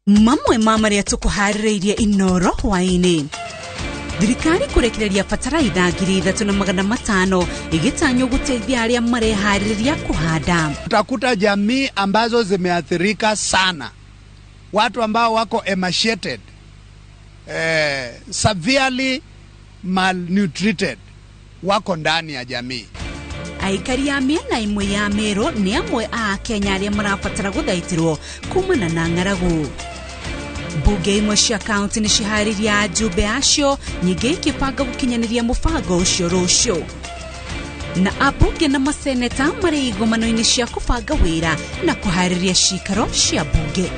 Mamwe ma marĩa tũkũharĩrĩirie Inoro hwaĩ-inĩ: thirikari kũrekereria bataraitha 3500 ĩgĩtanywo gũteithia arĩa mareharĩrĩria kũhanda. Utakuta jamii ambazo zimeathirika sana, watu ambao wako emaciated, severely malnutrited, wako ndani ya jamii. Aikari a mĩena ĩmwe ya Meru nĩ amwe a Kenya arĩa marabatara gũthaitĩrwo kumana na ng'aragu. Mbunge imwe cia kaunti nĩ ciharĩria ajumbe acio, nyingĩ ikĩbanga gũkinyanĩria mũbango ũcio rũciũ. Na ambunge na maseneta marĩ igomano-inĩ cia kũbanga wĩra na kũharĩria cikaro cia mbunge.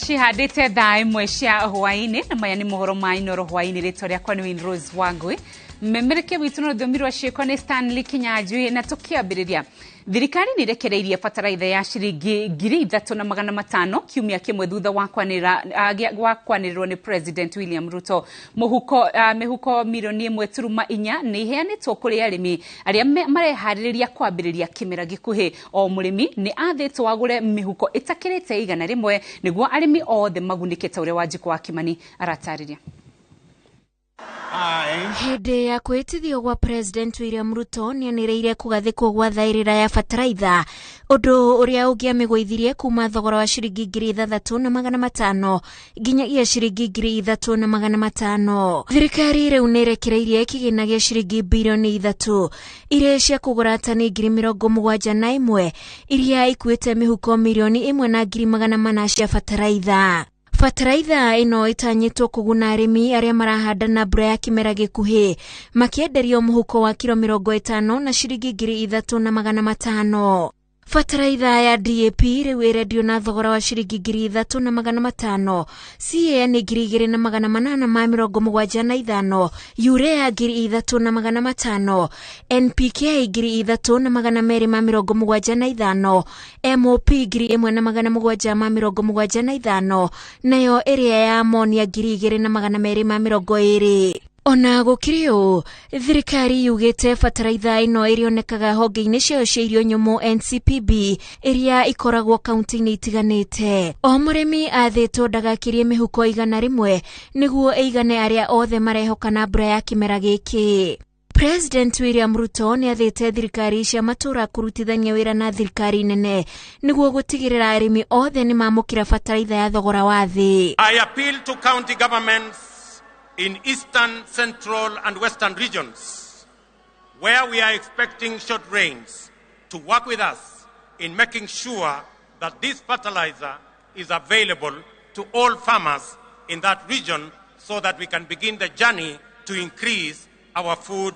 Cihandĩte thaa 1 cia hwaĩ-inĩ, na maya nĩ mohoro ma Inoro hwaĩ-inĩ. Rĩtwa rĩakwa nĩ Winrose Wangui, mmemerekia witũ na rũthiomi rwa ciĩko nĩ Stanley Kinyanjui. Na tũkĩambĩrĩria, thirikari nĩ ĩrekereirie bataraitha ya ciringi 3500 kiumia kĩmwe thutha wa kwanĩrĩrwo nĩ President William Ruto. Mũhuko mĩhuko mirioni 1.4 nĩ iheanĩtwo kũrĩ arĩmi arĩa mareharĩrĩria kwambĩrĩria kĩmera gĩkuhĩ. O mũrĩmi nĩ athĩtwo agũre mĩhuko ĩtakĩrĩte 100 nĩguo arĩmi othe magunĩke, ta ũrĩa Wanjikũ wa Kimani aratarĩria. Hĩndĩ ya kwĩhĩtithio gwa President William Ruto, nĩanĩrĩire kũgathĩkwo gwa thaĩrĩra ya bataraitha, ũndũ ũrĩa ũngĩamĩgũithirie kuma thogora wa ciringi 6500 nginyagia ciringi 3500. Thirikari rĩu nĩĩrekereirie kĩgĩna gĩa ciringi birioni 3 iria cia kũgũra tani 71,000 iria ikuĩte mĩhuko 1,400,000 cia bataraitha. Bataraitha ĩno ĩtanyĩtwo kũguna arĩmi arĩa marahanda na mbura ya kĩmera gĩkuhĩ, makĩenderio mũhuko wa kiro 50 na ciringi 3500. Bataraitha ya DAP rĩu ĩrendio na thogora wa ciringi 3500, CAN nĩ 2875, Urea 3500, NPK 3275, MOP 1775, nayo ĩrĩa ya amonia 2220. Ona gũkĩrĩ ũũ, thirikari yugĩte bataraitha ĩno ĩrĩonekaga honge-inĩ ciayo cia irio nyũmũ NCPB iria ikoragwo kaunti-inĩ itiganĩte. O mũrĩmi athĩtwo ndagakĩrie mĩhuko 100 nĩguo ĩigane arĩa othe marehoka na mbura ya kĩmera gĩkĩ. President William Ruto nĩ athĩte thirikari cia matũũra kũrutithania wĩra na thirikari nene nĩguo gũtigĩrĩra arĩmi othe nĩ mamũkĩra bataraitha ya thogora wa thĩ. I appeal to county governments in eastern, central, and western regions, where we are expecting short rains, to work with us in making sure that this fertilizer is available to all farmers in that region so that we can begin the journey to increase our food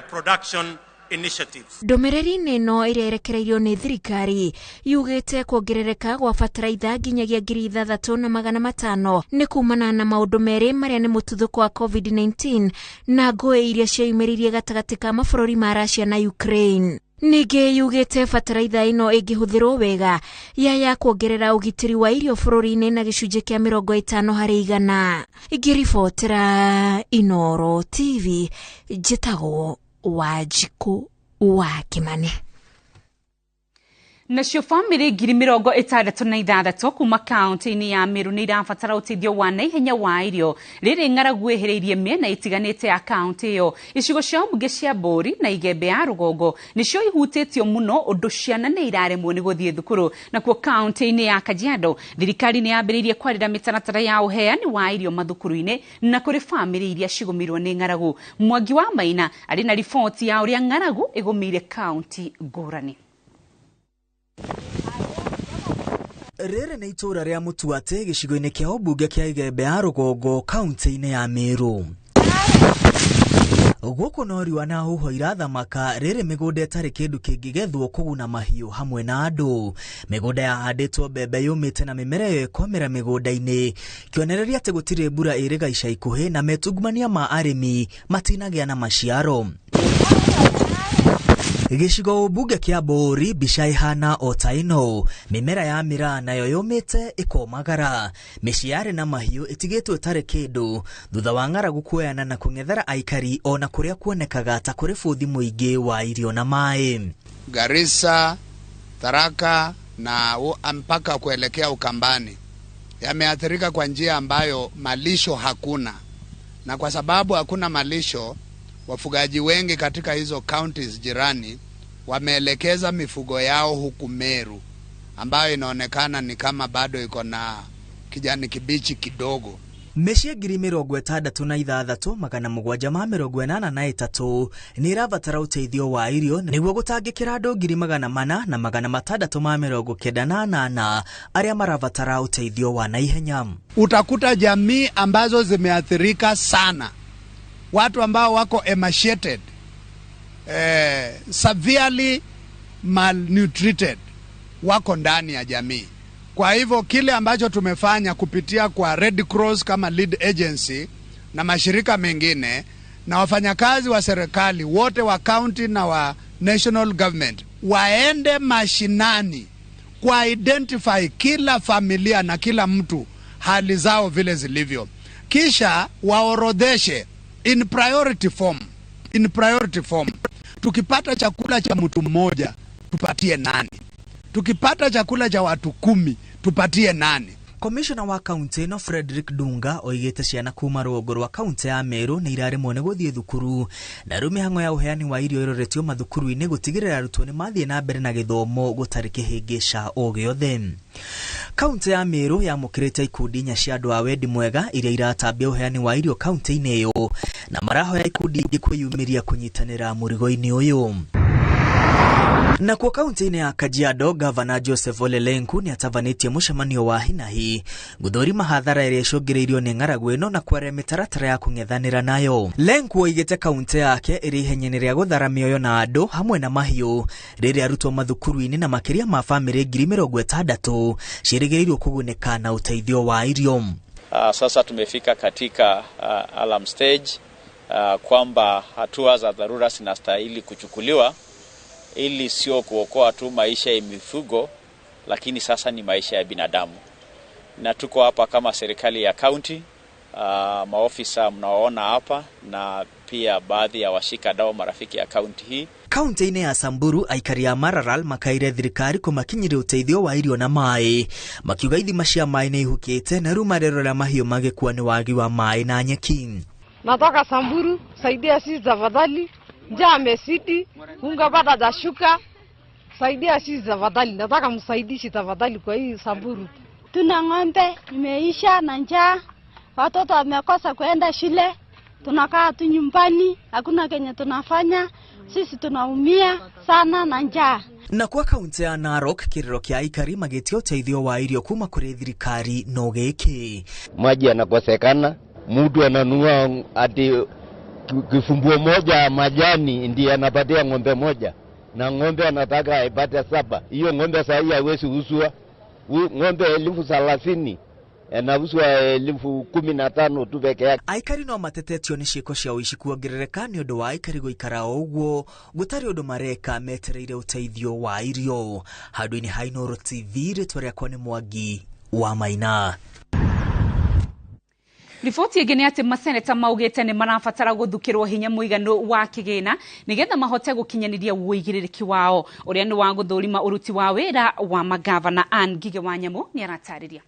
production initiatives. Ndũmĩrĩri-inĩ ĩno ĩrĩa ĩrekereirio nĩ thirikari yugĩte kuongerereka gwa bataraitha nginyagia 3500 nĩ kumana na maũndũ merĩ marĩa nĩ mũtuthũko wa COVID-19 na ngũĩ iria cieyumĩririe gatagatĩ ka mabũrũri ma Russia na Ukraine. Ningĩ yugĩte bataraitha ĩno ĩngĩhũthĩrwo wega yaya kuongerera ũgitĩri wa irio bũrũri-inĩ na gĩcunjĩ kĩa 50%. Ngĩribotera Inoro TV, njĩtagwo Wanjikũ wa Kimani. Nacio bamĩrĩ 66,000 kuma kaunti-inĩ ya Meru nĩ irabatara ũteithio wa naihenya wa irio rĩrĩ ng'aragu ĩhĩrĩirie mĩena ĩtiganĩte ya kaunti ĩyo. Icigo cia mbunge cia Mbũri na Igembe ya rũgongo nĩcio ihutĩtio mũno, ũndũ ciana nĩ iraremwo nĩ gũthiĩ thukuru. Nakuo kaunti-inĩ ya Kajiado, thirikari nĩ yambĩrĩirie kwarĩra mĩtaratara ya ũheani wa irio mathukuru-inĩ na kũrĩ bamĩrĩ iria cigũmĩirwo nĩ ng'aragu. Mwangi wa Maina arĩ na riboti ya ũrĩa ng'aragu ĩgũmĩire kaunti ngũrani. Rĩrĩ nĩ itũũra rĩa Mũtuatĩ gĩcigo-inĩ kĩa ũmbunge kĩa Igembe ya rũgongo kaunti-inĩ ya Meru. Gũkũ no riũa na huho irathamaka, rĩrĩ mĩgũnda ĩtarĩ kĩndũ kĩngĩgethwo kũguna mahiũ hamwe na andũ. Mĩgũnda yahandĩtwo mbembe yũmĩte na mĩmera ĩyo ĩkomĩra mĩgũnda-inĩ, kĩonereria atĩ gũtirĩ mbura ĩrĩga ica ikuhĩ na metungumania ma arĩmi matinagĩa na maciaro. Gĩcigo mbunge kĩa Mbũri mbica ĩhana o ta ĩno, mĩmera ya mĩraa nayo yũmĩte ĩkomagara, mĩciĩ yarĩ na mahiũ ĩtigĩtwo ĩtarĩ kĩndũ thutha wa ng'aragu kuoyana na kũng'ethera aikari ona kũrĩa kuonekaga ta kũrĩ bũthi mũingĩ wa irio na maĩ. Garissa, Tharaka na mpaka kuelekea Ukambani yameathirika kwa njia ambayo malisho hakuna, na kwa sababu hakuna malisho, wafugaji wengi katika hizo counties jirani wameelekeza mifugo yao huku Meru, ambayo inaonekana ni kama bado iko na kijani kibichi kidogo. Mĩciĩ 66783 nĩ ĩrabatara ũteithio wa irio nĩguo gũtangĩkĩra andũ 400,698 arĩa marabatara ũteithio wa naihenya. Utakuta jamii ambazo zimeathirika sana, watu ambao wako emaciated, severely malnutrited, wako ndani ya jamii. Kwa hivyo kile ambacho tumefanya kupitia kwa Red Cross kama lead agency na mashirika mengine na wafanyakazi wa serikali wote wa county na wa national government waende mashinani kwa identify kila familia na kila mtu hali zao vile zilivyo, kisha waorodheshe in priority form, in priority form. Tukipata chakula cha mtu mmoja tupatie nani? Tukipata chakula cha watu 10 tupatie nani? Komishona wa kaunti ĩno Frederick Dunga oigĩte ciana kuma rũgongo rwa kaunti ya Meru nĩ iraremwo nĩ gũthiĩ thukuru na rĩu mĩhang'o ya ũheani wa irio ĩroretio mathukuru-inĩ gũtigĩrĩra arutwo nĩ mathiĩ na mbere na gĩthomo gũtarĩ kĩhĩngĩca o gĩothe. Kaunti ya Meru yamũkĩrĩte ikundi inya cia andũ a wendi mwega iria iratambia ũheani wa irio kaunti-inĩ ĩyo na marahoya ikundi ingĩ kwĩyumĩria kũnyitanĩra mũrigo-inĩ ũyũ. Na kwa kaunti-inĩ ya Kajiado, Gavana Joseph Ole Lenku nĩ atavanĩtie mũcemanio wa hinahi gũthũrima hathara ĩrĩa ĩcũngĩrĩirio nĩ ng'aragu ĩno na kwaria mĩtaratara ya kũng'ethanĩra nayo. Lenku oigĩte kaunti yake ĩrĩ ihenya-inĩ rĩa gũthara mĩoyo na andũ hamwe na mahiũ rĩrĩa arutwo mathukuru-inĩ na makĩria ma bamĩrĩ 60,000 ciĩrĩgĩrĩirwo kũgunĩka na ũteithio wa irio. Sasa tumefika katika alarm stage kwamba hatua za dharura zinastahili kuchukuliwa ili sio kuokoa tu maisha ya mifugo, lakini sasa ni maisha ya binadamu. Na tuko hapa kama serikali ya county, maofisa mnaoona hapa na pia baadhi ya washikadau marafiki ya county hii. Kaunti-inĩ ya Samburu aikari a Maralal makaire thirikari kũmakinyĩria ũteithio wa irio na maĩ, makiuga ithima cia maĩ nĩ ihukĩte na rĩu marerora mahiũ magĩkua nĩ wagi wa maĩ na nyeki. Nataka Samburu saidia sisi tafadhali. Njaa amesidi, unga bado zashuka. Saidia sisi tafadhali, nataka msaidishi tafadhali kwa hii Samburu. Tuna ng'ombe imeisha na njaa, watoto wamekosa kwenda shule, tunakaa tu nyumbani, hakuna kenye tunafanya, sisi tunaumia sana na njaa. Na kwa kaunti ya Narok kĩrĩro kĩa aikari magĩtia ũteithio wa irio kuma kũrĩ thirikari no gĩkĩ. Maji yanakosekana, mtu ananunua ati kifumbuo moja majani ndiye anapatia ng'ombe moja, na ng'ombe anataka aipate 7. Hiyo ng'ombe saa hii haiwezi uzwa. Ng'ombe 30,000 anauzwa 15,000 tu peke yake. Aikari no matetetio nĩ ciĩko cia ũici kuongerereka nĩ ũndũ wa aikari gũikara o ũguo gũtarĩ ũndũ mareka metereire ũteithio wa irio. Handũ-inĩ ha Inooro TV, rĩtwa rĩakwa nĩ Mwangi wa Maina. Riboti ĩngĩ nĩ atĩ maseneta maugĩte nĩ marabatara gũthukĩrwo hinya mũiganu wa kĩgĩna nĩgetha mahote gũkinyanĩria ũigĩrĩrĩki wao ũrĩa nĩ wa gũthũrima ũruti wa wĩra wa magavana. Ann Ngige wa Nyamũ nĩ aratarĩria.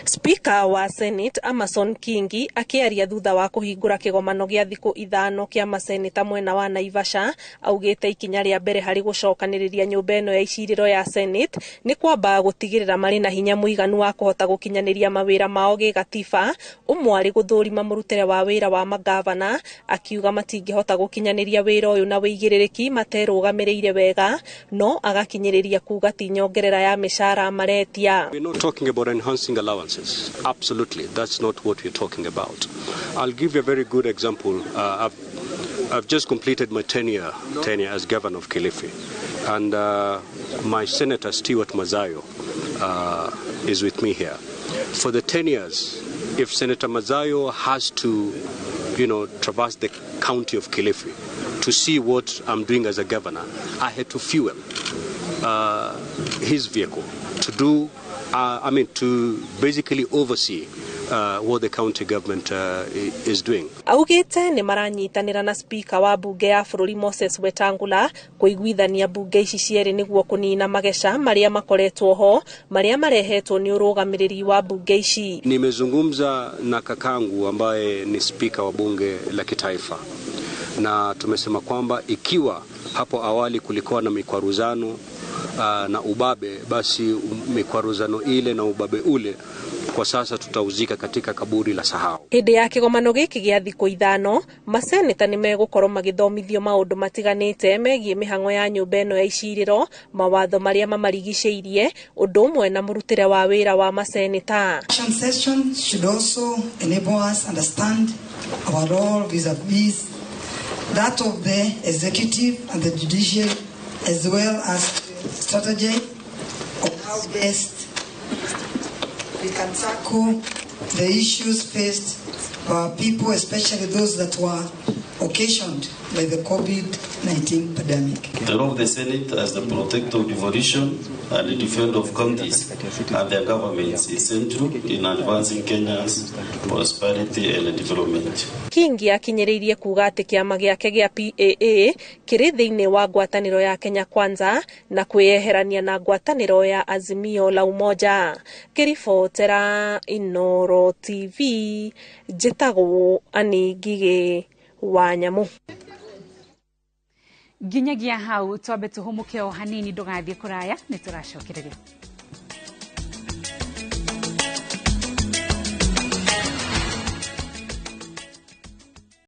Speaker wa Senate Amason Kingi akiaria thutha wa kuhingura kigomano gia thiku 5 kia maseneta mwena wa Naivasha augite ikinya ria mbere hari gucokaniriria nyumba ino ya iciriro ya Senate ni kwamba gutigirira mari na hinya muiganu wa kuhota gukinyaniria mawira mao gigatiba umwe ari guthurima murutere wa wira wa magavana akiuga matingihota gukinyaniria wira uyu na wigiririki materugamiriire wega no agakinyiriria kuga ti nyongerera ya mishara maretia. We're not talking about enhancing allowances. Absolutely, that's not what we're talking about. I'll give you a very good example. I've just completed my tenure as governor of Kilifi, and my senator Stewart Mazayo is with me here. For the 10 years, if Senator Mazayo has to traverse the county of Kilifi to see what I'm doing as a governor. I had to fuel his vehicle to do, I mean, to basically oversee what the county government is doing. Augĩte nĩ maranyitanĩra na spika wa mbunge ya bũrũri Moses Wetangula kũiguithania mbunge ici cierĩ nĩguo kũnina mageca marĩa makoretwo ho marĩa marehetwo nĩ ũrũgamĩrĩri wa mbunge ici. Nimezungumza na kakangu ambaye ni spika wa bunge la kitaifa na tumesema kwamba ikiwa hapo awali kulikuwa na mikwaruzano na ubabe, basi mikwaruzano ile na ubabe ule kwa sasa tutauzika katika kaburi la sahau. Hĩndĩ ya kĩgomano gĩkĩ gĩa thikũ 5, maseneta nĩ megũkorwo magĩthomithio maũndũ matiganĩte megiĩ mĩhang'o ya nyũmba ĩno ya icirĩro, mawatho marĩa mamarigicĩirie, ũndũ ũmwe na mũrutĩre wa wĩra wa maseneta. Session should also enable us understand our role vis-a-vis that of the executive and the judiciary, as well as strategy of how best we can tackle the issues faced by our people, especially those that were occasioned by the COVID-19 pandemic. The role of the Senate as the protector of devolution and the defender of counties and their governments is central in advancing Kenya's prosperity and development. Kingi akinyĩrĩirie kuga atĩ kĩama gĩake gĩa PAA kĩrĩ thĩinĩ wa ngwatanĩro ya Kenya Kwanza na kwĩyeherania na ngwatanĩro ya Azimio la Umoja. Ngĩribotera Inooro TV, njĩtagwo Annie Ngigĩ wa Nyamu. Nginyagia hau twambe tũhũmũke o hanini, ndũgathiĩ kũraya, nĩ tũracokereria.